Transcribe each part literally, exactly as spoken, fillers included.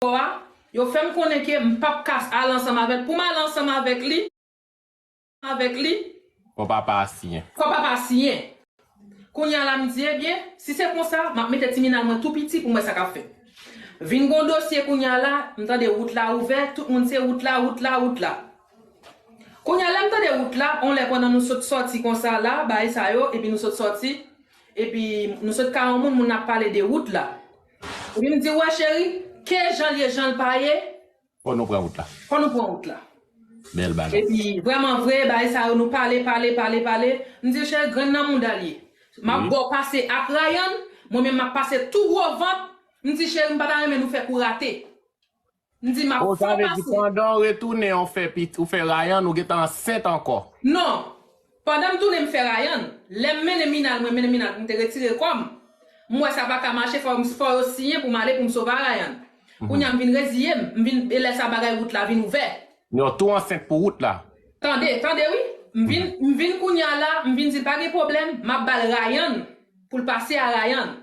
a, yo fè m konnen ke m p ap ka al ansanm avè l. Pou m al ansanm avèk li, avèk li, fò papa a siyen. Fò papa a siyen. Kounye a la, m di, ebyen, si se konsa, m ap mete timinal mwen tou piti pou m wè sa k ap fèt. Vin gon dosye kounye a la, m tande wout la ouvè, tout moun se wout la, wout la, wout la. Kounye a la, m tande wout la, on lè pandan nou sot sòti konsa la, bagay sa yo, epi nou sot sòti, epi nou sot ka yon moun, moun ap pale de wout la. Epi m di, wè cheri, ke jan l ye, jan l pa ye, fò nou pran wout la. Fò nou pran wout la. Bèl bagay. Epi, vrèman vre, bagay sa yo, nou pale, pale, pale, pale. M di, cheri, grenn nan mouda l ye. M ap ba w pase ak Rayan, mwen menm m ap pase tou gwo vant. M di, cheri, m pa ta renmen nou fè kou rate. M di, m ap fè w pase. O, sa vle di pandan w retounen, ou fè pit, ou fè Rayan, ou gentan ansent ankò. Non. Pandan m tounen m fè Rayan, lè m mennen Minal, mwen mennen Minal pou m te retire kò m, m wè sa pa ka mache, fò, fò yo siyen pou m ale pou m sove a Rayan. Kounye a m vin reziye m, m vin, e lè sa bagay wout la vin ouvè. Yo tou ansent pou wout la. Tande, tande wi. M vin, m vin kounye a la, m vin di l pa gen pwoblèm, m ap ba l Rayan pou l pase a Rayan.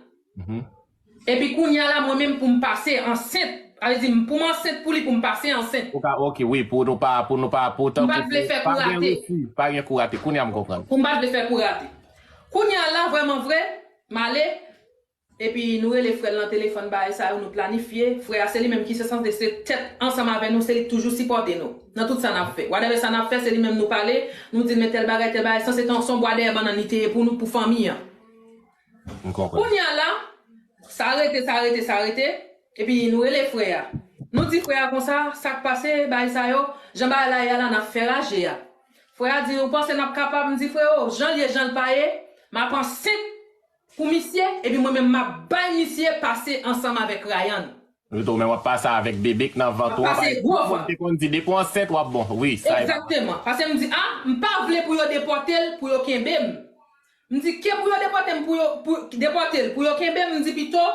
Epi kounye a la, mwen menm pou m pase ansent, sa vle di pou m ansent pou li, pou m pase ansent. Ou ka, ok, wi, pou nou pa, pou nou pa, pou tankou, m pa t vle fè kou rate. Pa gen kou rate. Kounye a m konprann. Pou m pa t vle fè kou rate. Kounye a la, vrèman vre, m ale, epi nou rele frè l nan telefòn, bagay sa yo, nou planifye. Frè a, se li menm ki se sanse se tèt ansanm avè nou, se li k toujou sipòte nou nan tout sa n ap fè. Whatever sa n ap fè, se li menm nou pale, nou di l men tèl bagay, tèl bagay, sanse se yon bwa dèyè bannann li te ye pou nou, pou fanmi an. M konprann. Kounye a la, sa rete, sa rete, sa rete. Epi nou rele frè a. Nou di frè a konsa, sa k pase, bagay sa yo, jan bagay la ye a la, n ap fè raje a. Frè a di, ou panse n ap kapab? M di, freo, jan l ye, jan l pa ye, m ap ansent pou misye, epi mwen menm m ap bay misye pase ansanm avèk Rayan. Wi, tou, men w ap pase avèk bebe k nan vant ou an, paske tout moun te konn di, depi w ansent, w ap bon. Wi, sa e. Egzakteman. Paske m di, a, m pa vle pou yo depòte l, pou yo kenbe m. M di, ke pou yo depòte m, pou yo, pou, depòte l, pou yo kenbe m, m di pito,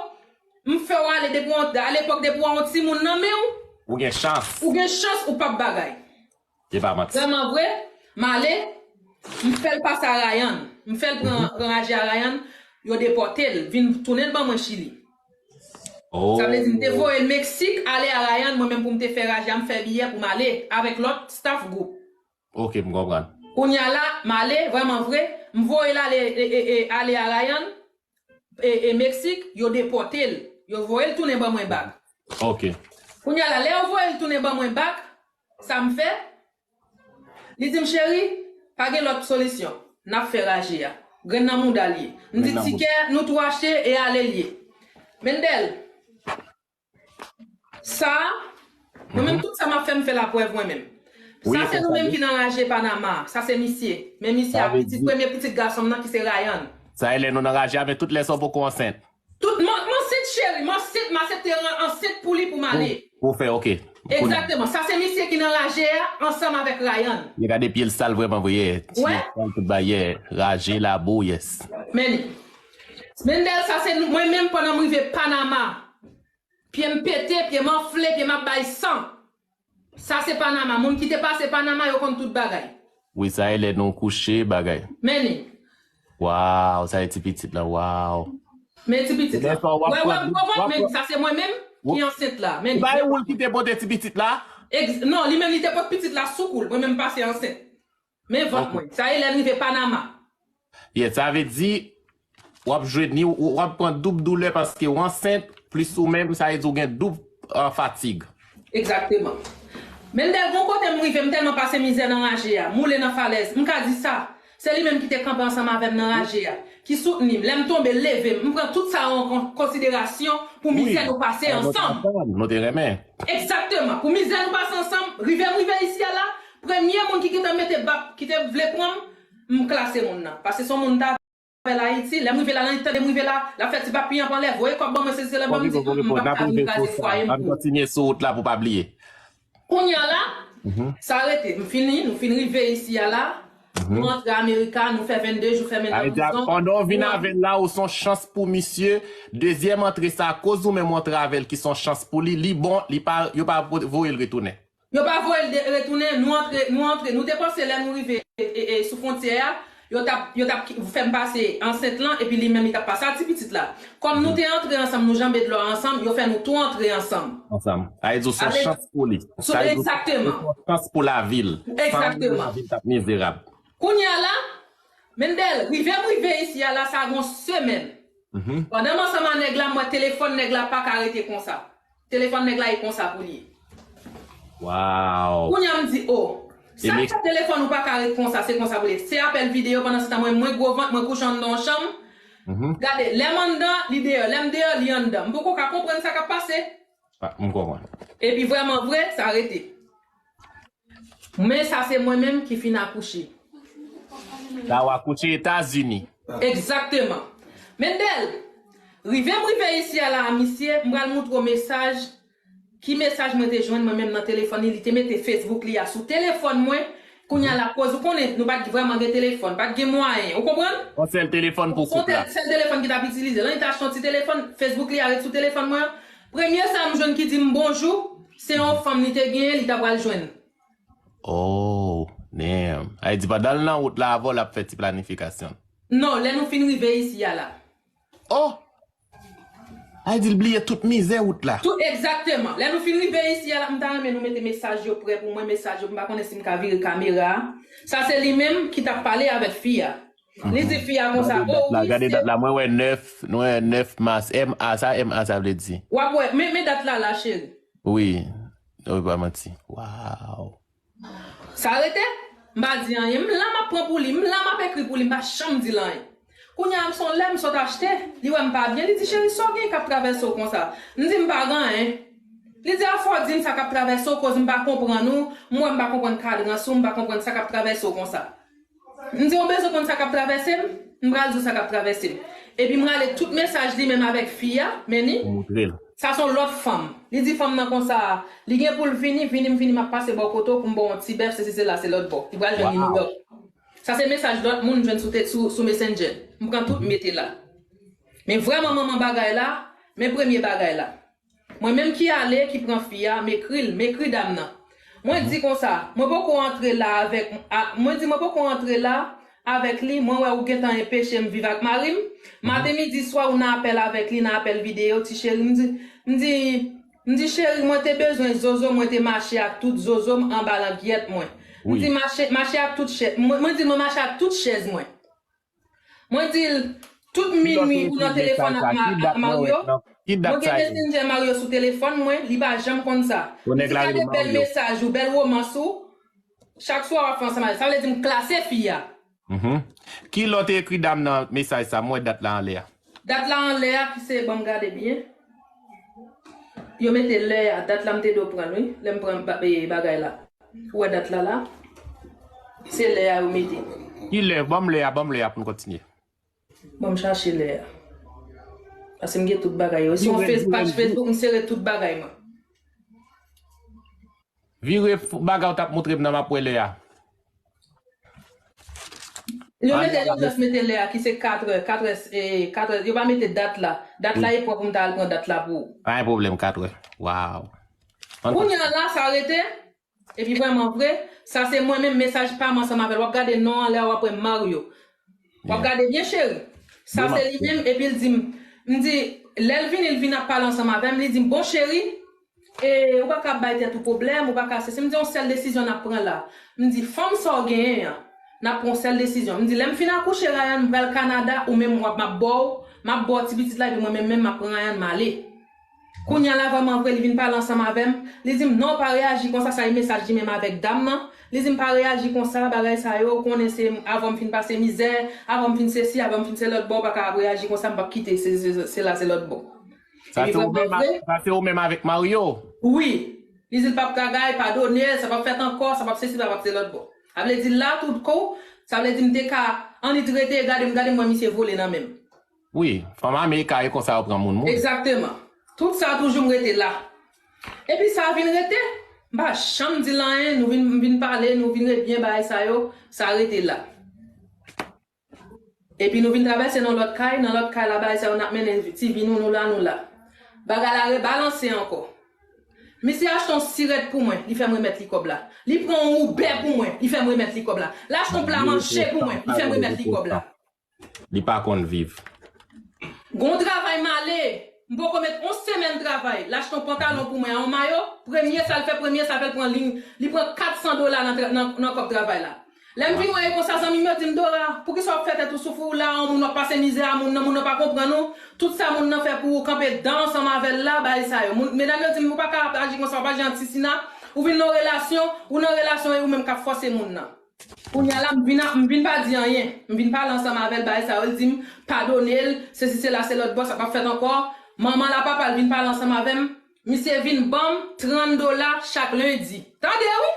m fè w ale depi w, alepòk, depi w yon timoun nan men w, ou gen chans. Ou gen chans, ou p ap bagay. Se pa manti. Vrèman vre, m ale, m fè l pase a Rayan. M fè l pran, pran raje a Rayan, yo depòte l, vin tounen l ban mwen Chili. Oh. Sa vle di, m te voye l Meksik, ale a Rayan, mwen menm pou m te fè raje a, m fè biyè pou m ale avèk lòt staff group. Ok, m konprann. Kounye a la, m ale, vrèman vre, m voye l ale, e, e, e, ale a Rayan, e, e, Meksik, yo depòte l. Yo voye l tounen ban mwen bak. Ok. Kounye a la, lè yo voye l tounen ban mwen bak, sa m fè? Li di m, cheri, pa gen lòt solisyon. N ap fè raje a. Grenn nan mouda l ye. M di, tikè, nou tou achte e ale l ye. Mendel, sa, mwen menm tout sa m ap fè, m fè laprèv mwen menm. Sa se nou menm ki nan raje Panama. Sa se misye. Men misye a pitit, premye pitit gason m nan ki se Rayan. Sa e lè nou nan raje a, men tout lè sa w poko ansent. Tout, m, m ansent cheri, m ansent, m aksepte an-, ansent pou li pou m ale. Pou, pou fè, ok. Egzakteman. Sa se misye ki nan raje a ansanm avèk Rayan. Men gade pye l sal vrèman vre, yeah. Pye l sal tout bagay, yeah. Raje, labou, yes. Men li. Mendel, sa se nou, mwen menm pandan m rive Panama. Pye m pete, pye m anfle, pye m ap bay san. Sa se Panama. Moun ki te pase Panama, yo konn tout bagay. Wi, sa e lè nou kouche, bagay. Men li. Waw, sa e ti pitit la, waw. Men ti pitit la. Wè, wè, wè, men sa se mwen menm ki ansent la. Men li. Se pa ou l ki te pote ti pitit la? Ex-, non, li menm li te pote pitit la sou kou l. Mwen menm m pase ansent. Men vant mwen. Sa e lè m rive Panama. Yeah, sa vle di, w ap jwenn li, w, w ap pran doub doulè paske w ansent, plis ou menm, sa vle di w gen doub, ah, fatig. Egzakteman. Mendel, gon kote m rive, m tèlman pase mizè nan raje a, m woule nan falèz, m ka di sa. Se li menm ki te kanpe ansanm avè m nan raje a, ki soutni m. Lè m tonbe, l leve m. M pran tout sa yo an kon-, konsiderasyon pou mizè nou pase ansanm. Wi, nou te renmen. Egzakteman. Pou mizè nou pase ansanm, rive m rive isi a la, premye moun ki gentan mete bak, ki te vle pran m, m klase moun nan. Paske se yon moun m t avè l Ayiti, lè m rive la, nan tande m rive la, l ap fè ti papi an anlè, voye kòb ban mwen, sesi sela, ban m di, m, m p ap ka vin kraze fwaye m pou. N ap kontinye sou wout la pou pa bliye. Kounye a la, sa rete, m fini, nou fin rive isi a la, nou antre Amerika, nou fè vennde jou fèmen nan prizon. Pandan w vin avè l la, ou se yon chans pou misye, dezyèm antre sa, akoz ou menm w antre avè l ki se yon chans pou li, li bon, li pa, yo pa voye l retounen. Yo pa voye l de-, retounen, nou antre, nou antre, nou te panse lè nou rive, e, e, e, sou fwontyè a, yo t ap, yo t ap ki- fè m pase ansent lan, epi li menm, li t ap pase a ti pitit la. Kòm nou te antre ansanm, nou janbe dlo a ansanm, yo fè nou tou antre ansanm. Ansanm. Sa vle di se yon chans pou li. Sa vle di se yon chans pou lavi l. San li, lavi l t ap mizerab. Kounye a la, Mendel, rive m rive isi a la, sa gon semèn. Pandan m ansanm a nèg la, m wè telefòn nèg la pa ka rete konsa. Telefòn nèg la e konsa pou li ye. Wow. Kounye a m di, o, sa k fè telefòn ou pa ka ret konsa, se konsa pou li ye. Se apèl videyo, pandan se tan mwen, mwen gwo vant, mwen kouche anndan yon chanm. Gade, lè m anndan, li deyò, lè m deyò, li anndan. M poko ka konprann sa k ap pase. Ah, m konprann. Epi vrèman vre, sa rete. Men sa se mwen menm ki fin akouche. Sa w akouche Etazini. Egzakteman. Mendel, rive m rive isi a la a misye, m pral moutre w mesaj, ki mesaj mwen te jwenn mwen menm nan telefòn li, li te mete Facebook li a sou telefòn mwen. Kounye a la, koz ou konnen, nou pa t vrèman gen telefòn, pa t gen mwayen, ou konprann? Yon sèl telefòn pou koup la. Sèl telefòn ki t ap itilize. Lan li te achte yon ti telefòn, Facebook li a ret sou telefòn mwen an. Premye sa m jwenn ki di m bonjou, se yon fanm li te genyen, li ta pral jwenn. Oh, damn. Sa vle di pandan l nan wout la avè w, l ap fè ti planifikasyon. Non, lè nou fin rive isi a la. Oh! Sa vle di l bliye tout mizè wout la. Tout, egzakteman. Lè nou fin rive isi a la, m ta renmen nou mete mesaj yo prè pou mwen, mesaj yo, m pa konnen si m ka vire kamera a. Sa se li menm ki t ap pale avèk fi a. Li di fi a konsa, o wi, gade dat la, mwen wè nèf, mwen wè nèf mas, M A, sa M A sa vle di? W ap wè, men, men dat la la, cheri. Wi, wi, pa manti. Wow. Sa rete? M pa di anyen. M la m ap pran pou li, m la m ap ekri pou li, m pa janm di l anyen. Kounye a, m se yon lè m sot achte, li wè m pa byen, li di, cheri, sa w gen k ap travèse w konsa? M di, m pa gen anyen. Li di, a fò w di m sa k ap travèse w, koz m pa konprann ou, m wè m pa konprann kadran sou, m pa konprann sa k ap travèse w konsa. M di, ou bezwen konn sa k ap travèse m? M pral di w sa k ap travèse m. Epi m rale tout mesaj li menm avèk fi a, men ni. Sa se yon lòt fanm. Li di fanm nan konsa, li gen pou l vini, vini, m vini, m ap pase bò kote w pou m ba w yon ti bèf, sesi sela, se lòt bò. Li pral jwenn li Nouyòk. Sa se mesaj lòt moun jwenn sou, te- sou, sou Messenger. M pran tout, m mete la. Men vrèman manman bagay la, men premye bagay la. Mwen menm ki ale, ki pran fi a, m ekri l, m ekri dam nan. Mwen di konsa, mwen poko antre la avèk, a, mwen di mwen poko antre la avèk li, mwen wè ou gentan enpeche m viv ak mari m. Maten, midi, swa, ou nan apèl avèk li, nan apèl videyo, ti cheri, m di, m di, m di, cheri, mwen te bezwen zozo, mwen te mache ak tout zozo m anba langyèt mwen. M di, mache, mache ak tout chèz, mwen, mwen di, mwen mache ak tout chèz mwen. Mwen di l, tout minwi ou nan telefòn ak Ma- ak Mario. Mwen gen Messenger Mario sou telefòn mwen, li pa janm konn sa. Li di gade bèl mesaj ou, bèl womans ou. Chak swa w ap fè ansanm avè l. Sa vle di m klase fi a. Ki lè w te ekri dam nan mesaj sa, m wè dat la anlè a. Dat la anlè a ki se, ban m gade byen. Yo mete lè a, dat la m te dwe pran l, wi. Lè m pran ba- e, bagay la. Ou wè dat la la? Se lè a yo mete. Ki lè? Ban m lè a, ban m lè a pou n kontinye. Ban m chache lè a. Paske m gen tout bagay yo. Si yon Face- paj Facebook, m sere tout bagay mwen. Vire f- bagay ou t ap montre m nan, m ap wè lè a. Yo mete, yo just mete lè a ki se katrè, katrè, e, katrè, yo pa mete dat la. Dat la e pwòp pou m ta al pran dat la pou ou. Pa gen pwoblèm, katrè. Wow. Kounye a la, sa rete. Epi vrèman vre, sa se mwen menm, mesaj pa m ansanm avè l. W ap gade non an lè a, w ap wè Mario. W ap gade byen, cheri. Sa se li menm, epi l di m, m di, lè l vini, l vin ap pale ansanm avè m, li di m, bon, cheri, e, ou pa ka ap bay tèt ou pwoblèm, ou pa ka sesi. M di, yon sèl desizyon n ap pran la. M di, fanm sa w genyen an, n ap pran yon sèl desizyon. M di, lè m fin akouche Ryan, m pral Kanada, ou menm w ap, m ap ba w, m ap ba w ti pitit la, epi mwen menm, menm, m ap pran Ryan, m ale. Kounye a la, vrèman vre, li vin pale ansanm avè m. Li di m, non, pa reyaji konsa, sa e mesaj li menm avèk dam nan. Li di m, pa reyaji konsa, bagay sa yo, ou konnen se avan m fin pase mizè, avan m fin sesi, avan m fin se lòt bò, ou pa ka ap reyaji konsa, m p ap kite, se, se, se la, se lòt bò. Sa se ou menm, sa se ou menm avèk Mario? Wi. Li di l p ap ka gay, padone l, sa p ap fèt ankò, sa p ap sesi, sa p ap se lòt bò. Sa vle di la, tout kou, sa vle di m te ka annik rete, gade m, gade m, wè misye vole nan men m. Wi, fanm Amerika e konsa yo pran moun, moun. Egzakteman. Tout sa toujou m rete la. Epi sa vin rete, m pa janm di l anyen, nou vin, m vin pale, nou vin ret byen, bagay sa yo, sa rete la. Epi nou vin travèse nan lòt kay, nan lòt kay la, bagay sa yo n ap mennen ti vi nou, nou la, nou la. Bagay la rebalanse ankò. Misye achte yon sirèt pou mwen, li fè m remèt li kòb la. Li pran yon Uber pou mwen, li fè m remèt li kòb la. L achte yon pla manje pou mwen, li fè m remèt li kòb la. Li pa konn viv. Gon travay m ale, m poko met yon semèn travay. L achte yon pantalon pou mwen, yon mayo, premye sa l fè, premye sa l fè, l pran liy, li pran kat san dola nan, nan, nan kòb travay la. Lè m vin wè yo konsa, zanmi m yo di m, Dora, poukisa w ap fè tèt ou soufri, ou la, yon moun w ap pase mizè a, moun nan, moun nan pa konprann ou. Tout sa moun nan fè pou ou, kanpe dan ansanm avè l la, bagay sa yo. Moun, medam yo di m, ou pa ka ap aji konsa, ou pa jan ti sina, ou vin nan relasyon, ou nan relasyon e ou menm k ap fòse moun nan. Kounye a la, m vin, a- m vin pa di anyen. M vin pale ansanm avè l, bagay sa yo, l di m, padone l, sesi sela, se lòt bò, sa p ap fèt ankò. Manman l a papa l vin pale ansanm avè m. Misye vin ban m trant dola chak lendi. Tande wi!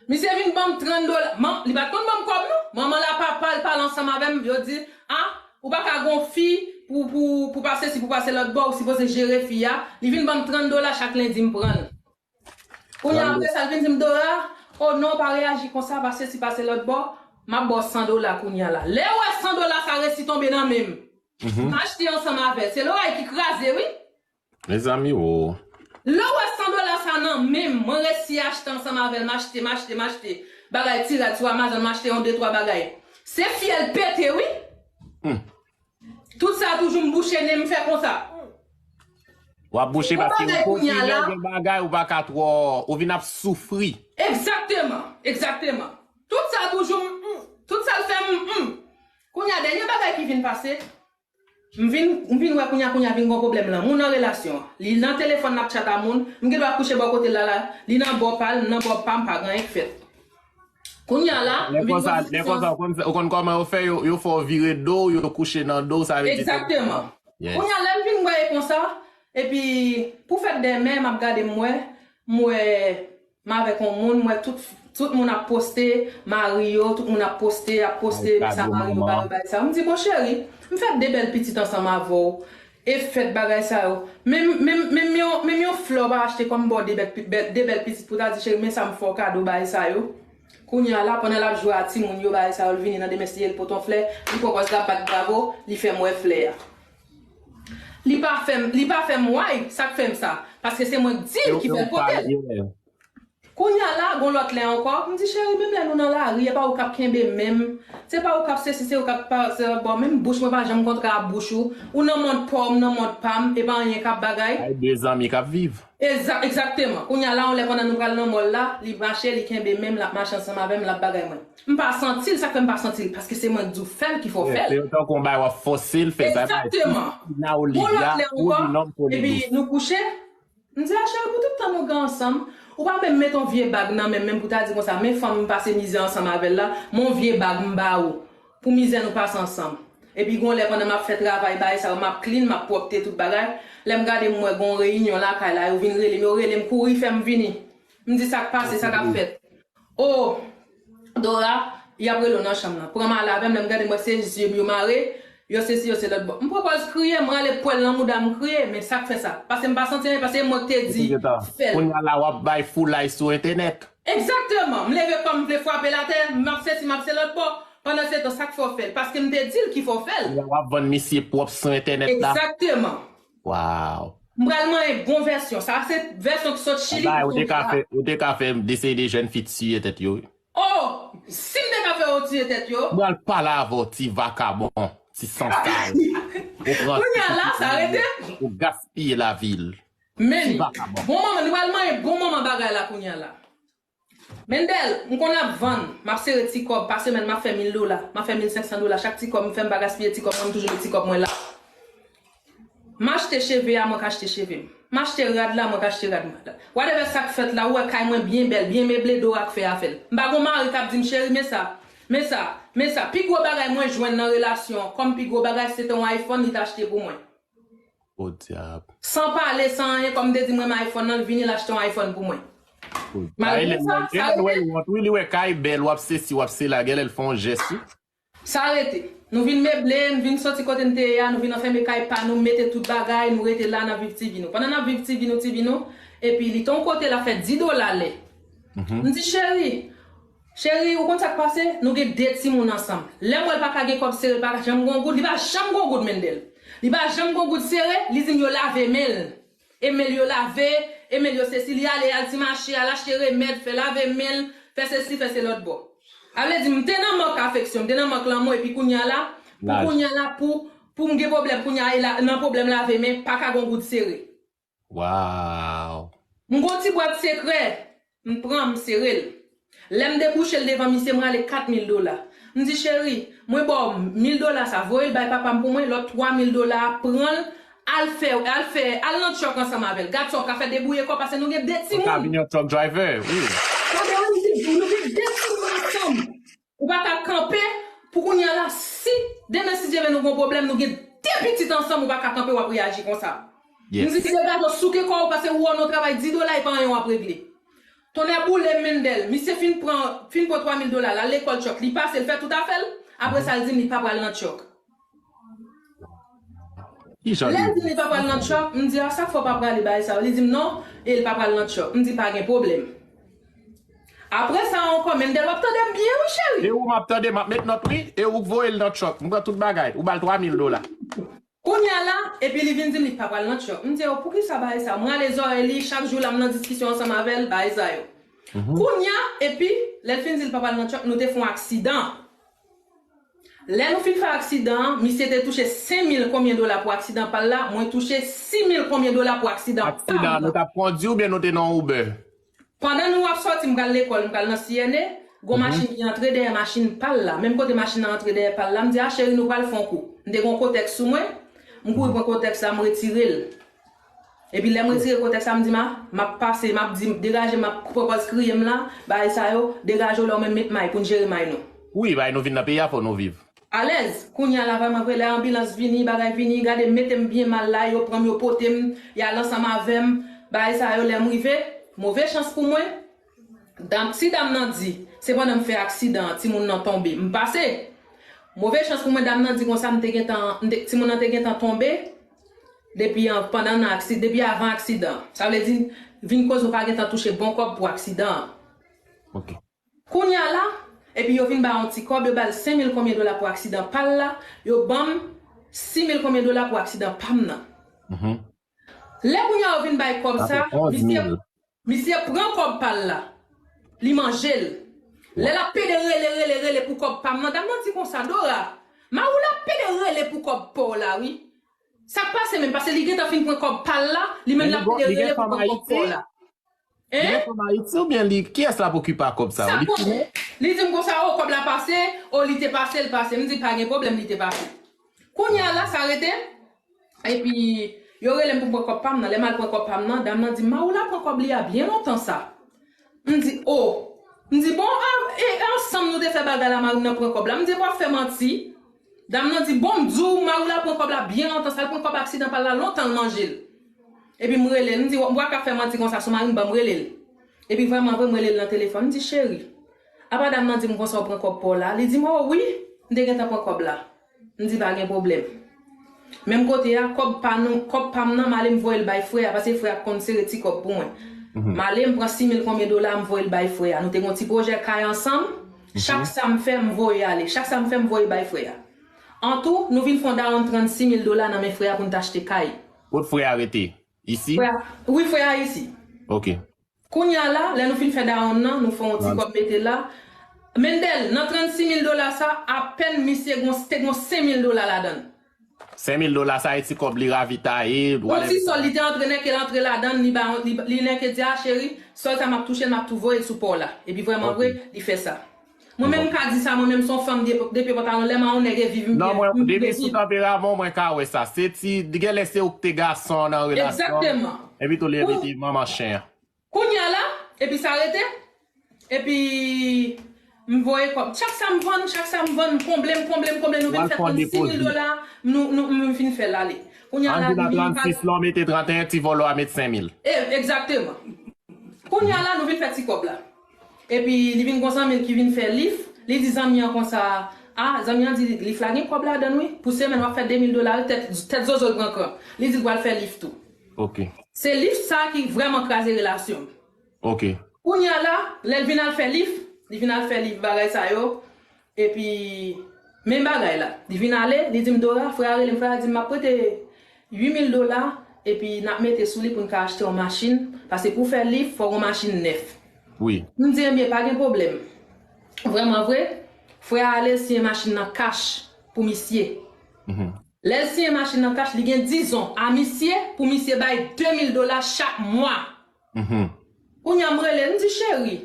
Misye vin ban m trant dola. Man, li pa t konn ban m kòb non. Manman l a papa l pale ansanm avè m. Yo di, a, ou pa ka gon fi pou, pou, pou pase si, pou pase lòt bò, ou sipoze jere fi a. Li vin ban m trant dola chak lendi, m pran l. Kounye a apre sa, l vin di m, Dora, o non, pa reyaji konsa, pase si, pase lòt bò, m ap ba w san dola kounye a la. Lè w wè san dola sa resi tonbe nan men m, m achte ansanm avè l. Se loray ki kraze, wi. Mezanmi, o. Lè w wè san dola sa nan men m, mwen resi achte ansanm avè l, m achte, m achte, m achte. Bagay ti rad sou Amazon, m achte yon de twa bagay. Se fyèl pete, wi. Tout sa toujou m bouche nen m fè konsa. W ap bouche paske ou konfizyon gen bagay ou pa ka twò, ou vin ap soufri. Egzakteman, egzakteman. Tout sa toujou m, m, tout sa l fè m, m. Kounye a, dènye bagay ki vin pase, m vin, m vin wè kounye a, kounye a vin gon pwoblèm lan. Moun nan relasyon an. Li nan telefòn l ap chat a moun, m gen dwa kouche bò kote l la, la, li nan bò pa l, m nan bò pa m, pa gen anyen k fèt. Kounye a la, m vin pran desizyon. Ou konn kòman yo fè, yo, yo fè w vire do, yo kouche nan do, sa vle di. Egzakteman. Kounye a, lè m vin wè e konsa, epi pou fèt dèmen, m ap gade m wè, m wè m avèk yon moun, m wè tout, tout moun ap poste mari yo, tout moun ap poste, ap poste sa mari yo ba yo bagay sa. M di, bon cheri, m fè de bèl pitit ansanm avè w, e fèt bagay sa yo. Menm, menm, menm yon, menm yon flè w pa achte kòm ba w de bèl, de bèl pitit pou ta di, cheri, men sa m fè w kado bagay sa yo. Kounye a la, pandan l ap jwe a timoun yo, bagay sa yo, l vini nan demen siye, l pote yon flè, li pran pòz l ap bat bravo, li fè m wè flè a. Li pa fè m, li pa fè m why, sa k fè m sa. Paske se mwen k di l ki fè l pote l. Kounye a la, gon lòt lè ankò, m di, cheri, menm lè nou nan lari, e pa ou k ap kenbe men m. Se pa ou k ap sesi, se ou k ap pa, se, bon, menm bouch mwen pa janm kontre a bouch ou. Ou nan mond pa w, m nan mond pa m, e pa anyen k ap bagay. Ay de zanmi k ap viv. Egza-, egzakteman. Kounye a la, yon lè pandan nou pral nan mòl la, li mache, li kenbe men m, l ap mache ansanm avè m, l ap bagay mwen. M pa santi l, sa k fè m pa santi l? Paske se mwen k di w fè l ki fè w fè l. Se tankou yon bagay w ap fòse l fè sa. Egzakteman. Gon lòt lè ankò, epi nou kouche, m di, a cheri, pou tout tan nou gen ansanm, ou pa menm met yon vye bag nan men m, menm pou ta di konsa, men fanm m pase mizè ansanm avè l la, men yon vye bag m ba ou. Pou mizè nou pase ansanm. Epi gon lè pandan m ap fè travay bagay sa yo, m ap clean, m ap pwòpte tout bagay. Lè m gade m wè gon reyinyon lakay la, yo vin rele m, yo rele m kouri fè m vini. M di sa k pase, sa k ap fèt. O, Dora, y ap rele w nan chanm nan. Pran m ale avè m, lè m gade m wè se zye m yo mare, yo sesi, yo se lòt bò. M pran pòz kriye, m rale pwèl nan mouda m kriye, men sa k fè sa? Paske m pa santi anyen, paske e mwen k te di fè l. Kounye a la w ap bay foulay sou entènèt. Egzakteman. M leve kò m vle frape l atè, m ap sesi, m ap se lòt bò. Pandan se tan, sa k fè w fè l? Paske m te di l ki fè w fè l. Kounye a w ap vann misye pwòp sou entènèt la. Egzakteman. Wow. M pral manyen bon vèsyon. Sa se vèsyon ki sot Chili pou tonbe la. Ou te ka fè, ou te ka fè de seri de jèn fi tiye tèt yo wi. Oh! Si m te ka fè yo tiye tèt yo. M pral pale avè w ti vakabon, ti sansal. Ou pran ti pitit moun yo, ou gaspiye lavi l. Men, bon manman, nou pral manyen bon manman bagay la kounye a la. Mendel, m konn ap vann, m ap sere ti kòb, pa semèn m ap fè mil dola, m ap fè mil senk san dola, chak ti kòb m fè m pa gaspiye ti kòb mwen, m toujou met ti kòb mwen la. M achte cheve a, mwen k achte cheve m. M achte rad la, mwen k achte rad mwen. Whatever sa k fèt la, ou wè kay mwen byen bèl, byen meble, Dora k fè afè l. M pa gon mari k ap di m, cheri, men sa, men sa, men sa. Pi gwo bagay mwen jwenn nan relasyon an, kòm pi gwo bagay, se te yon iPhone li t achte pou mwen. Podyab. San pale, san anyen, kòm m te di mwen m iPhone nan, l vini l achte yon iPhone pou mwen. Malgre sa, sa rete. Wi, li wè kay bèl, w ap sesi, w ap sela, genlè l fè yon jès wi. Sa rete. Nou vin meble, n vin soti kote n te ye a, nou vin anfème kay pa nou, mete tout bagay, nou rete la, n ap viv ti vi nou. Pandan n ap viv ti vi nou, ti vi nou, epi li te yon kote l ap fè dis dola lè. M di, cheri, Cheri, ou konn sa k pase? Nou gen de timoun ansanm. Lè m wè l pa ka gen kòb sere, l pa janm gon goud, li pa janm gon goud, Mendel. Li pa janm gon goud sere, li di m yo lave men l. Emel yo lave, Emel yo sesi, li ale, al ti mache, al achte remèd, fè lave men l, fè sesi, fè se lòt bò. A vle di, m te nan mank afeksyon, m te nan mank lanmou, epi kounye a la, pou kounye a la, pou, pou m gen pwoblèm, kounye a, e la, nan pwoblèm lave men, pa ka gon goud sere. Wow. M gon ti bwat sekrè, m pran, m sere l. Lè m debouche l devan misye, m rale kat mil dola. M di, cheri, mwen ba w mil dola sa, voye l bay papa m pou mwen, lòt twa mil dola a, pran l, al fè, al fè, al nan tchòk ansanm avè l. Gad sa w ka fè debouye kò w, paske nou gen de timoun. Ou ka vin yon truck driver, wi. Gade, nou gen de timoun ansanm. Ou pa ka kanpe pou kounye a la, si demen si Dye vle nou gon pwoblèm, nou gen de pitit ansanm, ou pa ka kanpe w ap reyaji konsa. M di degaje w, souke kò w, paske ou wè w nan travay dis dola, e pa anyen w ap regle. Tonnè boule m, Mendel, misye fin pran, fin pran twa mil dola, l al lekòl tchòk, li pase, l fè tout afè l, apre sa l di m li pa pral nan tchòk. Lè l di m li pa pral nan tchòk, m di a sa k fè w pa prale bagay sa yo, li di m non, e l pa pral nan tchòk, m di pa gen pwoblèm. Apre sa ankò, Mendel, w ap tande m byen wi cheri. E ou m ap tande, m ap met nòt wi. E ou k voye l nan tchòk. M pran tout bagay. Ou ba l twa mil dola. Kounye a la, epi li vin di m li pa pral nan tchòk. M di, o, poukisa bagay sa? M rale zòrèy li, chak jou la m nan diskisyon ansanm avè l, bagay sa yo. Kounye a, epi, lè l fin di l pa pral nan tchòk, nou te fè yon aksidan. Lè nou fin fè aksidan an, misye te touche senk mil konbyen dola pou aksidan pa l la, mwen touche sis mil konbyen dola pou aksidan pa m nan. Aksidan, nou t ap kondui oubyen nou te nan Uber? Pandan nou ap sòti, m pral lekòl, m pral nan C N A, gon machin ki antre dèyè machin pa l la. Menm kote machin nan antre dèyè pa l la, m di, a cheri, nou pral fè yon kou. M te gon kotèks sou mwen, m kouri pran kotèks la, m retire l. Epi lè m retire kotèks la, m di, ma, m ap pase, m ap di, degaje, m ap pran pòz kriye m la, bagay sa yo, degaje w la, ou menm met may pou n jere may nou. Wi, bay nou vin nan peyi a, fò nou viv. Alèz, kounye a la vrèman vre, lè anbilans vini, bagay vini, gade mete m byen mal la, yo pran m, yo pote m, y al ansanm avè m, bagay sa yo, lè m rive, move chans pou mwen, dam, ti dam nan di, se pandan m fè aksidan an, timoun nan tonbe, m pase. Move chans pou mwen, dam nan di konsa, m te gentan, m te, timoun nan te gentan tonbe, depi an, pandan nan aksi, depi avan aksidan an. Sa vle di, vin koz ou pa gentan touche bon kòb pou aksidan an. Ok. Kounye a la, epi yo vin ba yon ti kòb, yo ba l senk mil konbyen dola pou aksidan pa l la, yo ban m sis mil konbyen dola pou aksidan pa m nan. Lè kounye a yo vin bay kòb sa, misye, misye pran kòb pa l la, li manje l. Lè l ap pede rele, rele, rele pou kòb pa m nan, dam nan di konsa, Dora, mari w la ap pede rele pou kòb pa w la, wi. Sa k pase menm? Paske li gentan fin pran kòb pa l la, li menm l ap pede rele pou pran kòb pa w la. Li gen fanm Ayiti oubyen li, kiyès l ap okipe a kòb sa yo? Li tounen? Li di m konsa, o, kòb la pase, o, li te pase, l pase. M di, pa gen pwoblèm, li te pase. Kounye a la, sa rete, epi yo rele m pou m pran kòb pa m nan. Lè m al pran kòb pa m nan, dam nan di m, mari w la pran kòb li a byen lontan sa. M di, o. M di, bon, a, e, e ansanm nou te fè bagay la, mari m nan pran kòb la. M di, epi w ap fè manti. Dam nan di, bon, m di w, mari w la pran kòb la byen lontan sa, l pran kòb aksidan pa l la lontan l manje l. Epi m rele l, m di, w ap ka fè manti konsa sou mari m, ban m rele l. Epi vrèman vre, m rele l nan telefòn, m di, cheri, apa dam nan di m konsa w pran kòb pa w la? Li di m, o wi, m te gentan pran kòb la. M di, pa gen pwoblèm. Menm kote a, kòb pa nou, kòb pa m nan, m ale m voye l bay frè a, paske frè a konn sere ti kòb pou mwen. M ale, m pran sis mil konbyen dola, m voye l bay frè a. Nou te gen yon ti pwojè kay ansanm, chak sa m fè, m voye ale. Chak sa m fè, m voye bay frè a. Antou, nou vin fè yon dawonn trannsis mil dola nan men frè a pou n t achte kay. Kot frè a rete? Isi? Frè a, wi, frè a isi. Ok. Kounye a la, lè nou fin fè dawonn nan, nou fè yon ti kòb mete la. Mendel, nan trannsis mil dola sa, apèn misye gon, te gon senk mil dola ladan l. Senk mil dola sa, e ti kòb li ravitaye, whatever. Yon ti sòl li te antre, nèke l antre ladan l, li ba, li, li nèke di, a cheri, sòl sa m ap touche l, m ap tou voye l sou pa w la. Epi vrèman vre, li fè sa. Mwen menm m ka di sa, mwen menm se yon fanm de, de pye pantalon, lè m a yon nèg e viv m byen, m byen viv. Non, mwen, depi sou tanperaman w, mwen ka wè sa. Se ti, genlè se ou k te gason nan relasyon an. Egzakteman. Epi tou li rete manman chen an. Kounye a la, epi sa rete, epi m voye kòb. Chak sa m vann, chak sa m vann, m konble, m konble, m konble, nou vin fè trannsis mil dola, nou, nou, m fin fè l ale. Kounye a la, li vin pase. Ann di nan trannsis lan, w mete tranteyen, ti vòlò a met senk mil. E, egzakteman. Kounye a la, nou vin fè ti kòb la. Epi, li vin gon zanmi l ki vin fè lif. Li di zanmi an konsa, a, zanmi an di lif la gen kòb ladan l wi. Pou semèn, w ap fè de mil dola wi, tèt, tèt zozo l pran kran. Li di l pral fè lif tou. Ok. Se lif sa ki vrèman kraze relasyon m. Ok. Kounye a la, lè l vin al fè lif, li vin al fè lif bagay sa yo, epi, men bagay la. Li vin ale, li di m, Dora, frè a rele m, frè a di m, m ap prete uit mil dola, epi n ap mete sou li pou n ka achte yon machin, paske pou fè lif, fò w gen yon machin nèf. Wi. M di, ebyen, pa gen pwoblèm. Vrèman vre, frè a ale siyen machin nan kach pou misye. Mhm. Lè l siyen machin nan kach, li gen dizon a misye pou misye bay de mil dola chak mwa. Mhm. Kounye a m rele l, m di, cheri,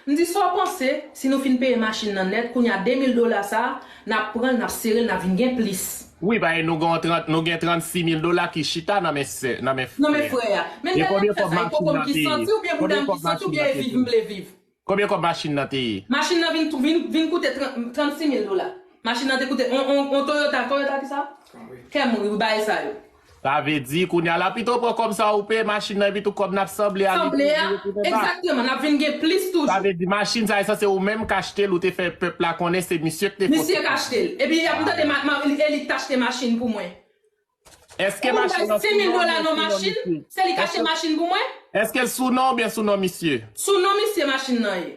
m di, sa w panse si nou fin peye machin nan nèt, kounye a de mil dola sa a, n ap pran l, n ap sere l, n ap vin gen plis. Wi, paske nou gen trant, nou gen trannsis mil dola ki chita nan men sè, nan men frè a. Nan men frè a. Men e konbyen kòb machin nan te ye? Konbyen kòb machin nan te ye? Konbyen kòb machin nan te ye? Machin nan vin, vin, vin koute trannsis mil dola. Machin nan te koute, on, on, on Toyota, Toyota ki sa? Camry, wi, bagay sa yo. Sa vle di, kounye a la, pito pran kòb sa ou peye machin nan, epi tou kòb n ap sanble a, li sanble a, egzakteman, n ap vin gen plis toujou. Sa vle di, machin sa, e sanse ou menm k achte l, ou te fè pèp la konnen se misye k te fè. Misye k achte l. Epi, y ap tande, ma, ma, e li k t achte machin pou mwen. Èske machin nan sou non, oubyen sou non misye? Se li k achte machin pou mwen? Èske l sou non oubyen sou non misye? Sou non misye machin nan ye.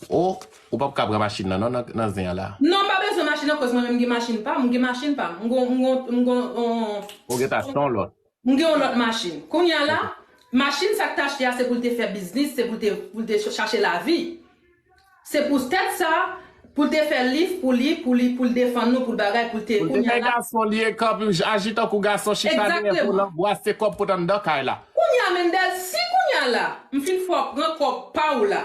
O, ou p ap ka pran machin nan non, nan, nan zen an la. Non, m pa bezwen machin nan, koz mwen menm m gen machin pa m, m gen machin pa m. M gon, m gon, m gon, on, ou gen ta achte yon lòt. M gen yon lòt machin. Kounye a la, machin sa k t achte a, se pou l te fè biznis, se pou l te, pou l te ch-, chache lavi. Se pou tèt sa, pou l te fè lif pou li, pou li, pou l defann nou, pou l bagay, pou l te, pou l te kounye a fè la gason, li e kanpe, aji tankou gason, chita dèyè volan, bwase kòb pot anndan kay la. Kounye a, Mendel, si kounye a la, m fin fè w pran kòb pa w la,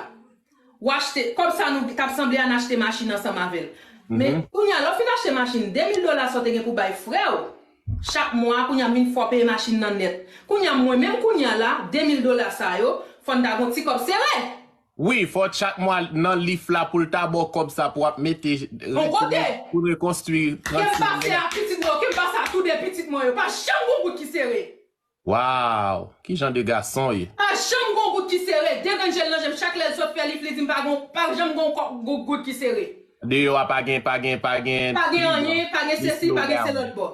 w achte, kòb sa nou t ap sanble a, n achte machin ansanm avè l. Men, mhm, kounye a, lè w fin achte machin, de mil dola sa w te gen pou bay frè w, chak mwa, kounye a, m vin fè w peye machin nan nèt. Kounye a, mwen menm, kounye a la, de mil dola sa yo, fò n ta gon ti kòb sere. Wi, fò chak mwa nan lif la pou l ta ba w kòb sa pou w ap mete, on kote, pou rekonstwi. Ke m pase a pitit mwen yo, ke m pase a tou de pitit mwen yo, pa janm gon goud ki sere. Waw, ki jan de gason w ye? Pa janm gon goud ki sere. De grenn je l nan je m, chak lè l sot fè lif, li di m pa gon, pa janm gon kò-, gon goud ki sere. Deyò a pa gen, pa gen, pa gen. Pa gen anyen, pa gen sesi, pa gen se lòt bò.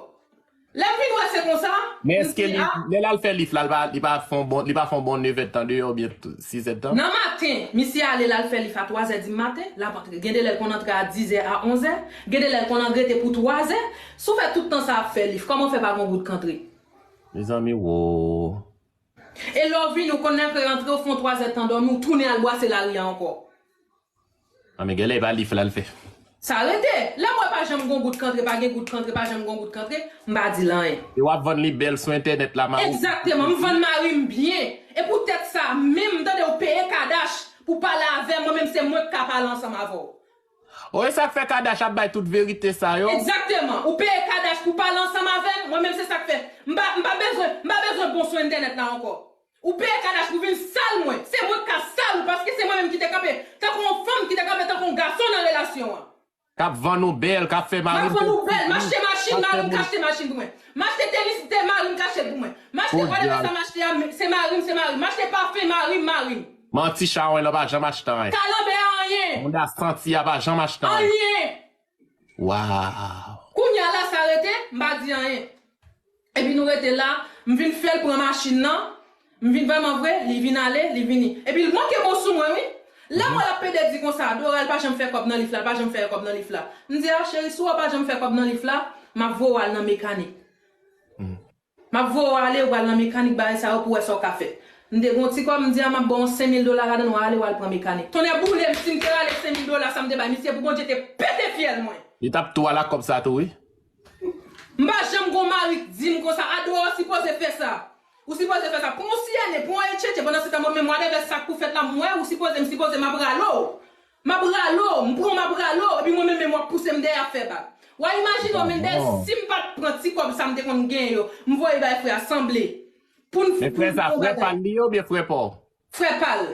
Lè m vin wè se konsa, men èske li, lè l al fè lif la, li pa, li pa fè yon bon, li pa fè yon bon nevèdtan deyò oubyen sis èdtan? Nan maten, misye ale, l al fè lif a twazè di maten, l ap antre. Gen de lè l konn antre a dizè, a onzè, gen de lè l konn rete pou twazè. Si w fè tout tan sa ap fè lif, kòman w fè pa gon goud k antre? Mezanmi, wo. E lè w vini, w konn lè frè rantre, w fè yon twazè tan dòmi, w tounen al bwase lari a ankò. A, men genlè e pa lif la l fè. Sa rete. Lè m wè pa janm gon goud k antre, pa gen goud k antre, pa janm gon goud k antre, m pa di l anyen. E w ap vann li bèl sou entènèt la, mari w. Egzakteman, m vann mari m byen. E poutèt sa, menm m tande w peye Kadash pou pale avè m, mwen menm se mwen k ka pale ansanm avè w. O, e sa k fè Kadash ap bay tout verite sa yo? Egzakteman. Ou peye Kadash pou pale ansanm avè m, mwen menm se sa k fè. M pa, m pa bezwen, m pa bezwen bon sou entènèt la ankò. Ou peye Kadash pou vin sal mwen. Se mwen k ka sal ou, paske se mwen menm ki te kanpe tankou yon fanm, ki te kanpe tankou yon gason nan relasyon an. K ap vann ou bèl, k ap fè mari m vann ou bèl. M achte machin, mari m ka achte machin pou mwen. M achte tenis, te mari m ka achte l pou mwen. M achte whatever sa m achte a, se mari m, se mari m. M achte pafen, mari m, mari m. Manti chawony lan pa janm achte anyen. Kalanbè a anyen. Moun a santi a pa janm achte anyen. Anyen. Waw. Kounye a la sa rete, m pa di anyen. Epi nou rete la, m vin fè l pran machin nan, m vin vrèman vre, li vin ale, li vini. Epi l manke bon sou mwen wi. Lè m wè l ap pede di konsa, Dora, l pa janm fè kòb nan lif la, l pa janm fè kòb nan lif la. M di, a cheri, si w wè w pa janm fè kòb nan lif la, m ap voye w al nan mekanik. M ap voye w ale, ou pral nan mekanik, bagay sa yo pou wè sa w ka fè. M te gen yon ti kòb, m di a m ap ba w senk mil dola ladan l, w a ale, w al pran mekanik. Tonnè boule m, si m te rale senk mil dola sa m te bay misye pou Bondye te pete fyèl mwen. Li t ap tou al ak kòb sa tou wi. M pa janm gon mari k di m konsa, Adora, w sipoze fè sa. Ou sipoze fè sa. Pran yon siyène, pran yon etchetche, pandan se tan mwen menm whatever sa k pou fèt la, m wè ou sipoze, m sipoze, m ap rale w. M ap rale w, m pran w, m ap rale w, epi mwen menm menm w ap pouse m dèyè ap fè bak. W a imajine w, Mendel, si m pa t pran ti kòb sa m te konn genyen yo, m voye bay frè a sanble. Pou n, men frè sa, frè pa l li ye oubyen frè pa w? Frè pa l.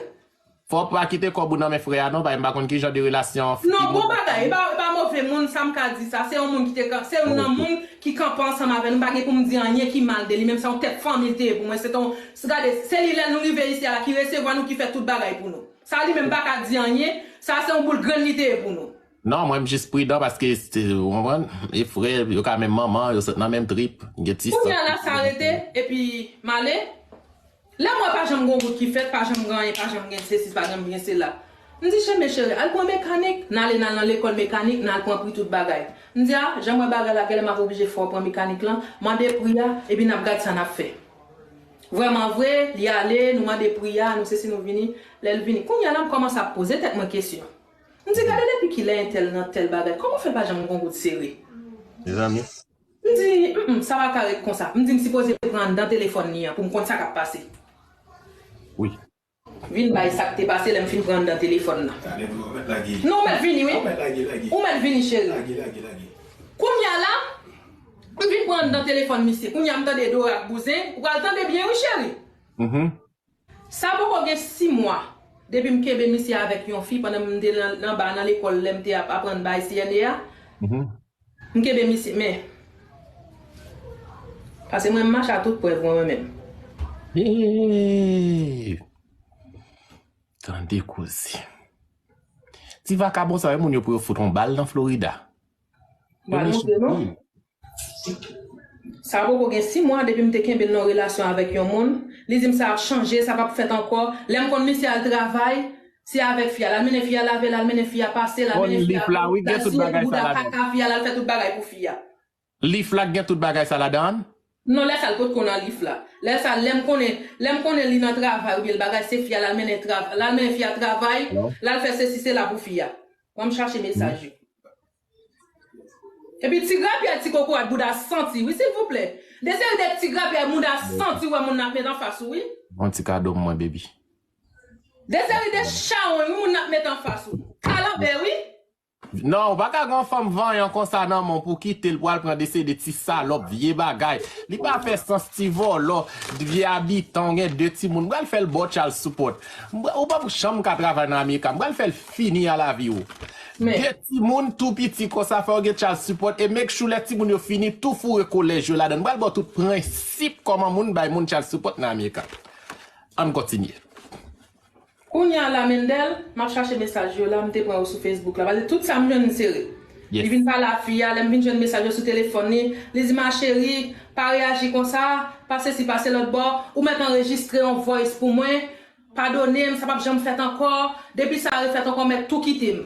Fò w pa kite kòb ou nan men frè a non, paske m pa konn ki jan de relasyon. Non, bon bagay, e pa, e pa move moun, sa m ka di sa, se yon moun ki te kan-, se youn nan moun ki kanpe ansanm avè nou, m pa gen pou m di anyen ki mal de li, menm se yon tèt fanmi l te ye pou mwen, se ton, gade, se li lè nou rive isi a la ki resevwa nou, ki fè tout bagay pou nou. Sa li menm pa ka di anyen, sa se yon boul grenn li te ye pou nou. Non, mwen m jis pridan paske, se, ou konprann, e frè, yo ka menm manman, yo sot nan menm trip, gen ti san. Kounye a la sa rete, epi m ale. Lè m wè pa janm gen yon goud ki fèt, pa janm gen anyen, pa janm gen sesi, pa janm gen sela. M di, cheri, men cheri, al pran mekanik, n ale, n al nan lekòl mekanik, n al pran pri tout bagay. M di, a, jan m wè bagay la, genlè m ap oblije fè w pran mekanik lan, mande pri a, epi n ap gad sa n ap fè. Vrèman vre, li ale, nou mande pri a, nou sesi nou vini, lè l vini. Kounye a la, m kòmanse ap poze tèt mwen kesyon. M di, gade depi kilè entèl nan tèl bagay, kòman fè l pa janm gon goud sere? Mezanmi. M di, mm, mm, sa pa ka ret konsa. M di, m sipoze pran anndan telefòn li an pou m konn sa k ap pase. Wi. Vin bay sa k te pase lè m fin pran anndan telefòn nan. Talè pou ou mèt lage. Non, ou mèt vini, wi. Ou mèt lage, lage. Ou mèt vini, cheri. Lage, lage, lage. Kounye a la, m vin pran anndan telefòn misye. Kounye a m tande Dora ak Bouzen. Ou pral tande byen, wi, cheri. Mhm. Sa poko gen sis mwa depi m kenbe misye avèk yon fi pandan m te nan, nan ba nan lekòl lè m te ap aprann bay C N E a. Mhm. M kenbe misye, men. Paske mwen, m mache a tout prèv mwen, mwen menm. Eee! Tande koze. Ti vakabon sa yo, moun yo pou yo fout yon bal nan Florida. Yo Ba, nou mechan se non. Anpil. Sa poko gen sis mwa depi m te kenbe l nan relasyon avèk yon moun. Li di m sa ap chanje, sa p ap fèt ankò. Lè m konn misye al travay, se avèk fi a. L al mennen fi a lave, l al mennen fi a pase, l al Bon, mennen fi a lif la, wi, l gen al tout siye bagay pou sa bouda ladan. Kaka fi a, l al fè tout bagay pou fi a. Lif la gen tout bagay sa ladan? Non, lè sa l potko nan lif la. Lè sa, lè m konnen, lè m konnen li nan travay oubyen l bagay, se fi a, l al mennen trav-, l al mennen fi a travay, Hello? L al fè sesi, se la pou fi a. Ban m chache mesaj yo. Epi ti grapyay, ti kokorat, bouda santi, wi, silvouplè. De seri de ti grapyay, bouda santi, wè moun nan ap met anfas ou, wi. Yon ti kado mwen, baby. De seri de chawony, wi, moun nan ap met anfas ou. Kalanbè, wi. Non, ou pa ka gen yon fanm vanyan konsa nan men w pou kite l pou al pran de seri de ti salòp, vye bagay. Li pa fè sans, ti vòlò, vye abitan, w gen de timoun. M pral fè l ba w child support. M pra-, ou p ap janm ka travay nan America. M pral fè l fini a lavi w. Men. De timoun tou piti konsa fè w gen child support e make sure lè timoun yo fini tou foure kolèj yo ladan. M pral ba w tout prensip kòman moun bay moun child support nan America. Ann kontinye. Kounye a la, Mendel, m ap chache mesaj yo la, m te pran yo sou Facebook la. Paske tout sa m jwenn, m sere. Yes. Li vin pale a fi a, lè m vin jwenn mesaj yo sou telefòn li, li di, ma chérie, pa reyaji konsa, pa sesi, pa se lòt bò, ou mèt anrejistre yon voice pou mwen, padone m, sa p ap janm fèt ankò, depi sa refèt ankò, mèt tou kite m.